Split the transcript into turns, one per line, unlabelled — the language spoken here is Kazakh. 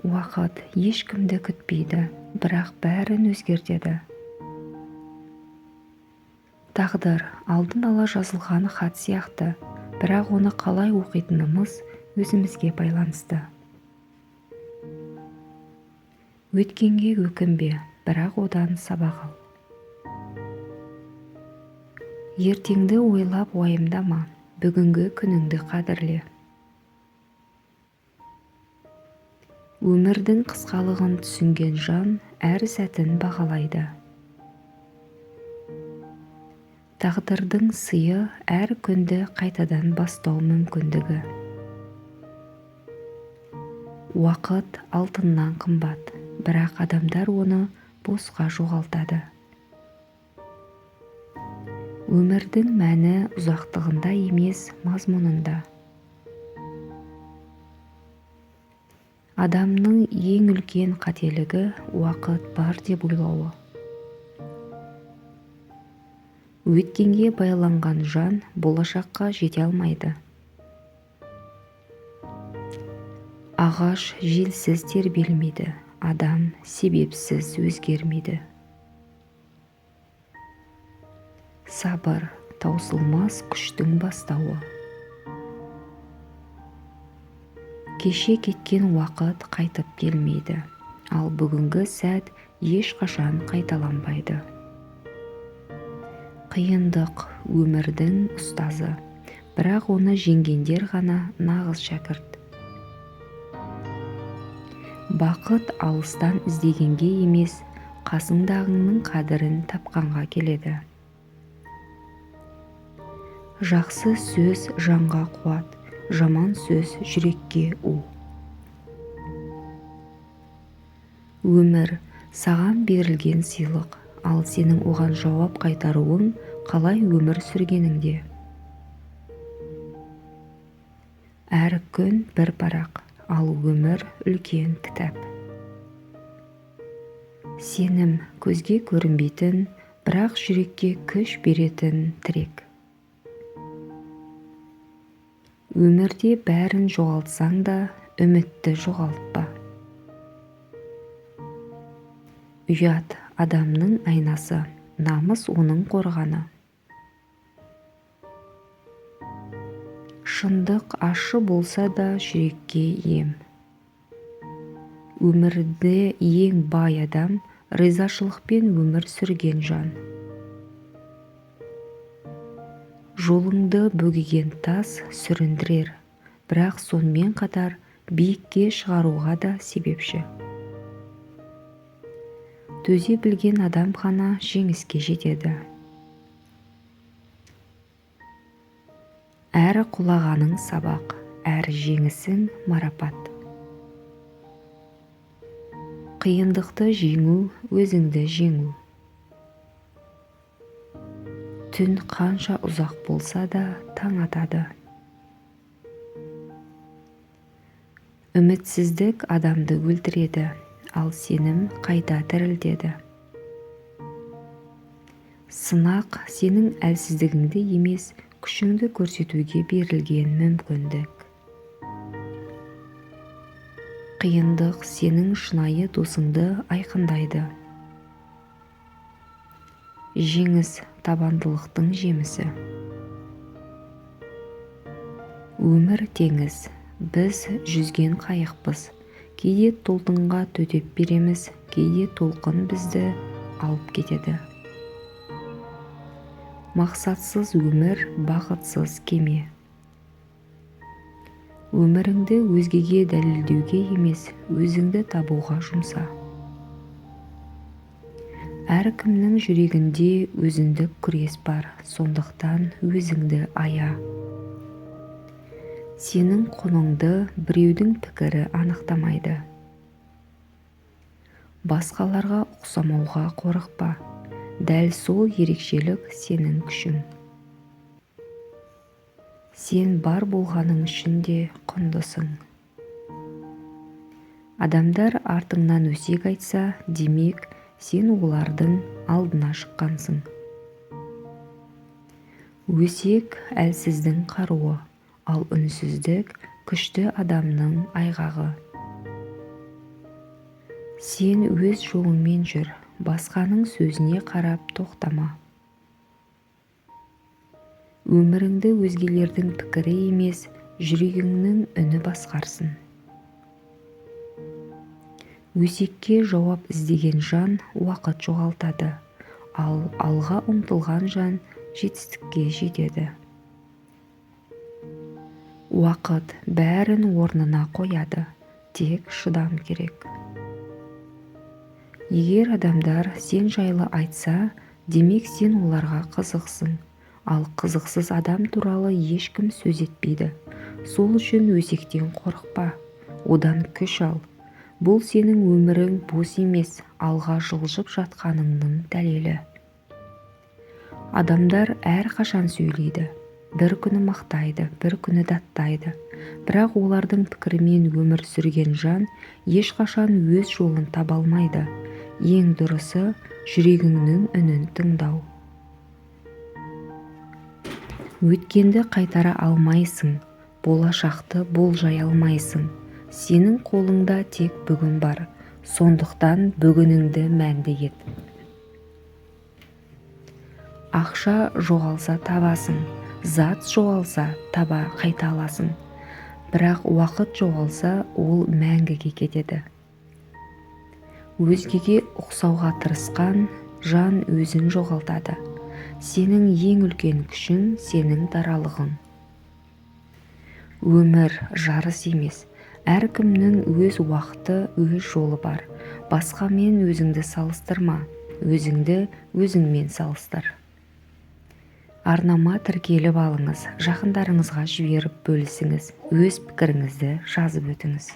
Уақыт ешкімді күтпейді, бірақ бәрін өзгертеді. Тағдыр алдын ала жазылған хат сияқты, бірақ оны қалай оқитынымыз өзімізге байланысты. Өткенге өкінбе, бірақ одан сабақ ал. Ертеңді ойлап уайымдама, бүгінгі күніңді қадірле. Өмірдің қысқалығын түсінген жан әр сәтін бағалайды. Тағдырдың сыйы әр күнді қайтадан бастау мүмкіндігі. Уақыт алтыннан қымбат, бірақ адамдар оны босқа жоғалтады. Өмірдің мәні ұзақтығында емес, мазмұнында. Адамның ең үлкен қателігі уақыт бар деп ойлауы. Өткенге байланған жан болашаққа жете алмайды. Ағаш желсіз тербелмейді, адам себепсіз өзгермейді. Сабыр таусылмас күштің бастауы. Кеше кеткен уақыт қайтып келмейді, ал бүгінгі сәт ешқашан қайталанбайды. Қиындық өмірдің ұстазы, бірақ оны жеңгендер ғана нағыз шәкірт. Бақыт алыстан іздегенге емес, қасыңдағыңның қадірін тапқанға келеді. Жақсы сөз жанға қуат, жаман сөз жүрекке у. Өмір саған берілген сыйлық, ал сенің оған жауап қайтаруың қалай өмір сүргеніңде. Әр күн бір парақ, ал өмір үлкен кітап. Сенім көзге көрінбейтін, бірақ жүрекке күш беретін тірек. Өмірде бәрін жоғалтсаң да, үмітті жоғалтпа. Ұят адамның айнасы, намыс оның қорғаны. Шындық ащы болса да жүрекке ем. Өмірде ең бай адам ризашылықпен өмір сүрген жан. Жолыңды бөгеген тас сүріндірер, бірақ сонымен қатар биікке шығаруға да себепші. Төзе білген адам ғана жеңіске жетеді. Әр құлағаның сабақ, әр жеңісің марапат. Қиындықты жеңу, өзіңді жеңу. Түн қанша ұзақ болса да таң атады. Үмітсіздік адамды өлтіреді, ал сенім қайта тірілтеді. Сынақ сенің әлсіздігіңді емес, күшіңді көрсетуге берілген мүмкіндік. Қиындық сенің шынайы досыңды айқындайды. Жеңіс табандылықтың жемісі. Өмір теңіз, біз жүзген қайықпыз. Кейде толқынға төтеп береміз, кейде толқын бізді алып кетеді. Мақсатсыз өмір бақытсыз кеме. Өміріңді өзгеге дәлелдеуге емес, өзіңді табуға жұмса. Әркімнің жүрегінде өзіндік күрес бар, сондықтан өзіңді ая. Сенің құныңды біреудің пікірі анықтамайды. Басқаларға ұқсамауға қорықпа, дәл сол ерекшелік сенің күшің. Сен бар болғаның үшін де құндысың. Адамдар артыңнан өсек айтса, демек, сен олардың алдына шыққансың. Өсек әлсіздің қаруы, ал үнсіздік күшті адамның айғағы. Сен өз жолыңмен жүр, басқаның сөзіне қарап тоқтама. Өміріңді өзгелердің пікірі емес, жүрегіңнің үні басқарсын. Өсекке жауап іздеген жан уақыт жоғалтады, ал алға ұмтылған жан жетістікке жетеді. Уақыт бәрін орнына қояды, тек шыдам керек. Егер адамдар сен жайлы айтса, демек сен оларға қызықсың, ал қызықсыз адам туралы ешкім сөз етпейді. Сол үшін өсектен қорықпа, одан күш ал. Бұл сенің өмірің бос емес, алға жылжып жатқаныңның дәлелі. Адамдар әрқашан сөйлейді. Бір күні мақтайды, бір күні даттайды. Бірақ олардың пікірімен өмір сүрген жан ешқашан өз жолын таба алмайды. Ең дұрысы жүрегіңнің үнін тыңдау. Өткенді қайтара алмайсың, болашақты болжай алмайсың. Сенің қолыңда тек бүгін бар, сондықтан бүгініңді мәнді ет. Ақша жоғалса табасың, зат жоғалса таба қайта аласың. Бірақ уақыт жоғалса, ол мәңгіге кетеді. Өзгеге ұқсауға тырысқан жан өзін жоғалтады. Сенің ең үлкен күшің сенің даралығың. Өмір жарыс емес. Әркімнің өз уақыты, өз жолы бар. Басқамен өзіңді салыстырма, өзіңді өзіңмен салыстыр. Арнама тіркеліп алыңыз, жақындарыңызға жіберіп бөлісіңіз, өз пікіріңізді жазып өтіңіз.